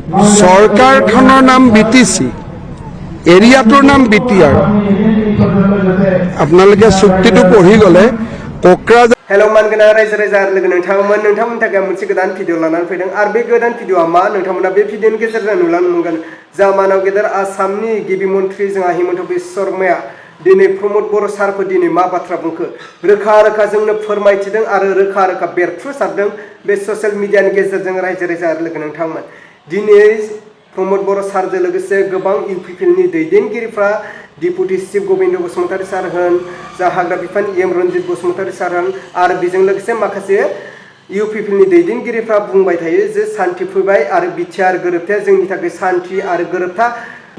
सरकारखনৰ नाम বিটিচি এৰিয়াটোৰ নাম বিটিআৰ আপোনালোকে চুক্তিটো পঢ়ি গলে কোকৰাঝাৰ हेलो मानगोना रायजो राजा लोगो नोंथांमोननि थाखाय मोनसे गोदान भिडिअ लानानै फैदों आरो बे गोदान भिडिअआ मा नोंथांमोना बे भिडिअनि गेजेरजों नुलांनो मोनगोन जा मानव गेदेर आसामनि गिबि मन्थ्रि जोंहा हिमन्त बिश्व शर्माया दिनै प्रमद बर' सारखौ दिनै मा बाथ्रा बुंखो रोखा रोखा जोंनो फोरमायथिदों आरो रोखा रोखा बेरफ्रुसारदों बे ससियेल मिडियानि गेजेरजों रायजो राजा लोगो नोंथांमोन दिनै प्रमद बर' सारजों लोगोसे गोबां इउपिपिएलनि दैदेनगिरिफ्रा डिपुटि चिफ गोविंद बसुमतारी सार होन जा हाग्रा बिफान एम रन्जित बसुमतारी सार होन आरो बेजों लोगोसे माखासे इउपिपिएलनि दैदेनगिरिफ्रा बुंबाय थायो जे सान्थि फैबाय आरो बिटिआर गोरोबथाया जोंनि थाखाय सान्थि आरो गोरोबथा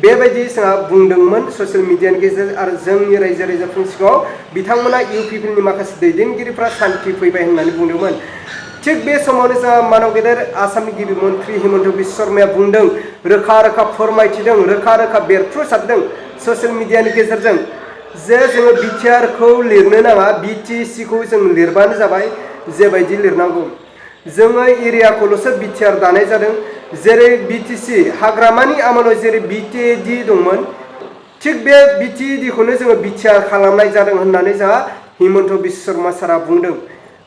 बेबायदि जोंहा बुंदोंमोन ससियेल मिडियानि गेजेरजों आरो जोंनि रायजो राजाफोरनि सिगाङाव बिथांमोना इउपिपिएलनि माखासे दैदेनगिरिफ्रा सान्थि फैबाय होननानै बुंदोंमोन थिग बे समावनो जोंहा मानव गेदेर आसामनि गिबि मन्थ्रि हिमन्त बिश्व शर्माया बुंदों रोखा रोखा फोरमायथिदों रोखा रोखा बेरफ्रुसारदों ससियेल मिडियानि गेजेरजों जे जोङो बिटिआरखौ लिरनो नाङा बिटिसिखौ जों लिरबानो जाबाय जेबायदि लिरनांगौ जोङो एरियाखौल'सो बिटिआर दानाय जादों जेरै बिटिसि हाग्रामानि आमोलाव जेरै बिटिएडि दंमोन थिग बे बिटिएडिखौनो जोङो बिटिआर खालामनाय जादों होननानै जोंहा हिमन्त बिश्व शर्मा सारा बुंदों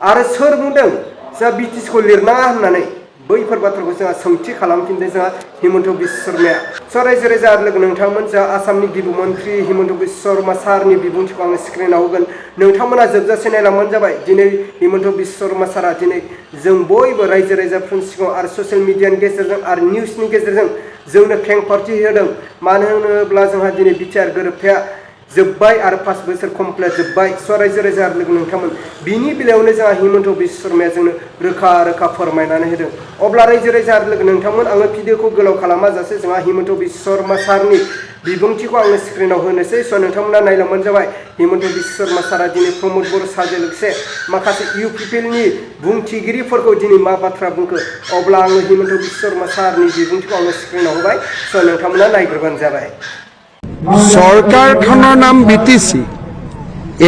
आरो सोर बुंदों जा बिटिसिखौ लिरनाङा होननानै बैफोर बाथ्राखौ जोंहा सोंथि खालामफिनदों जोंहा हिमन्त बिश्व शर्माया रायजो राजा लोगो नोंथांमोन जा आसामनि गिबि मन्थ्रि हिमन्त बिश्व शर्मा सारनि बिबुंथिखौ आङो स्क्रिनाव होगोन नोंथांमोना जोबजासे नायलांबानो जाबाय दिनै हिमन्त बिश्व शर्मा सारा दिनै जों बयबो रायजो राजाफोरनि सिगाङाव आरो ससियेल मिडियानि गेजेरजों आरो निउसनि गेजेरजों जोंनो खेंफोरथि होदों मानो होनोब्ला जोंहा दिनै बिटिआर गोरोबथाया जोब्बाय आरो 5 बोसोर कमप्लिट जोब्बाय रायजो राजा लोगो नोंथांमोन बिनि बेलायावनो जोंहा हिमन्त बिश्व शर्माया जोंनो रोखा रोखा फोरमायनानै होदों अब्ला रायजो राजा लोगो नोंथांमोन आङो भिडिअखौ गोलाव खालामाजासे जोंहा हिमन्त बिश्व शर्मा सारनि बिबुंथिखौ आङो स्क्रिनाव होनोसै नोंथांमोना नायलांबानो जाबाय हिमन्त बिश्व शर्मा सारा दिनै प्रमद बर' सारजों लोगोसे माखासे इउपिपिएलनि बुंथिगिरिफोरखौ दिनै मा बाथ्रा बुंखो अब्ला आङो हिमन्त बिश्व शर्मा सारनि बिबुंथिखौ आङो स्क्रिनाव होबाय नोंथांमोना नायग्रोबानो जाबाय सरकारखনৰ नाম বিটিচি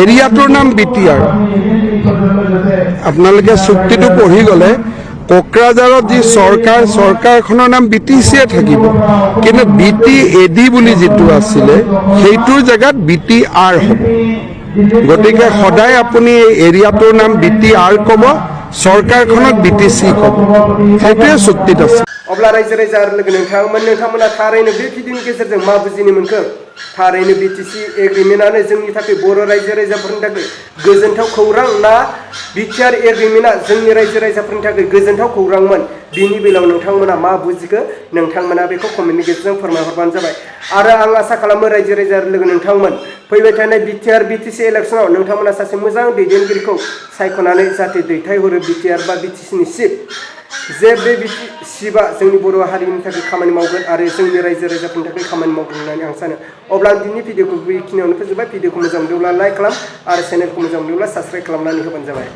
এৰিয়াটোৰ নাম বিটিআৰ আপোনালোকে চুক্তিটো পঢ়ি গলে কোকৰাঝাৰত যি চৰকাৰখনৰ নাম বিটিচিয়ে থাকিব কিন্তু বিটিএডি বুলি যিটো আছিলে সেইটোৰ জেগাত বিটিআৰ হ'ব গতিকে সদায় আপুনি এৰিয়াটোৰ নাম বিটিআৰ ক'ব सरकारखनक बिटिसि कब সেইটোৱে চুক্তিত আছে अब्ला रायजो राजा लोगो नोंथांमोना थारैनो बे भिडिअनि गेजेरजों मा बुजिनो मोनखो थारैनो बिटिसि एग्रिमेन्टआनो जोंनि थाखाय बर' रायजो राजाफोरनि थाखाय गोजोनथाव खौरां ना बिटिआर एग्रिमेन्टआ जोंनि रायजो राजाफोरनि थाखाय गोजोनथाव खौरांमोन बिनि बेलायाव नोंथांमोना मा बुजिखो नोंथांमोना बेखौ कमेन्टनि गेजेरजों फोरमायहरबानो जाबाय आरो आं आसा खालामो रायजो राजा लोगो नोंथांमोन फैबाय थानाय बिटिआर बिटिसि इलेक्सनाव नोंथांमोना सासे मोजां दैदेनगिरिखौ सायख'नानै जाहाथे दैथायहरो बिटिआर बा बिटिसिनि चिफ जे बे चिफआ जोंनि बर' हारिनि थाखाय खामानि मावगोन आरो जोंनि रायजो राजाफोरनि थाखाय खामानि मावगोन होननानै आं सानो अब्ला दिनैनि भिडिअखौ बेखिनियावनो फोजोबबाय भिडिअखौ मोजां मोनदोंब्ला लाइक खालाम आरो चेनेलखौ मोजां मोनदोंब्ला साबस्क्राइब खालामनानै होबानो जाबाय।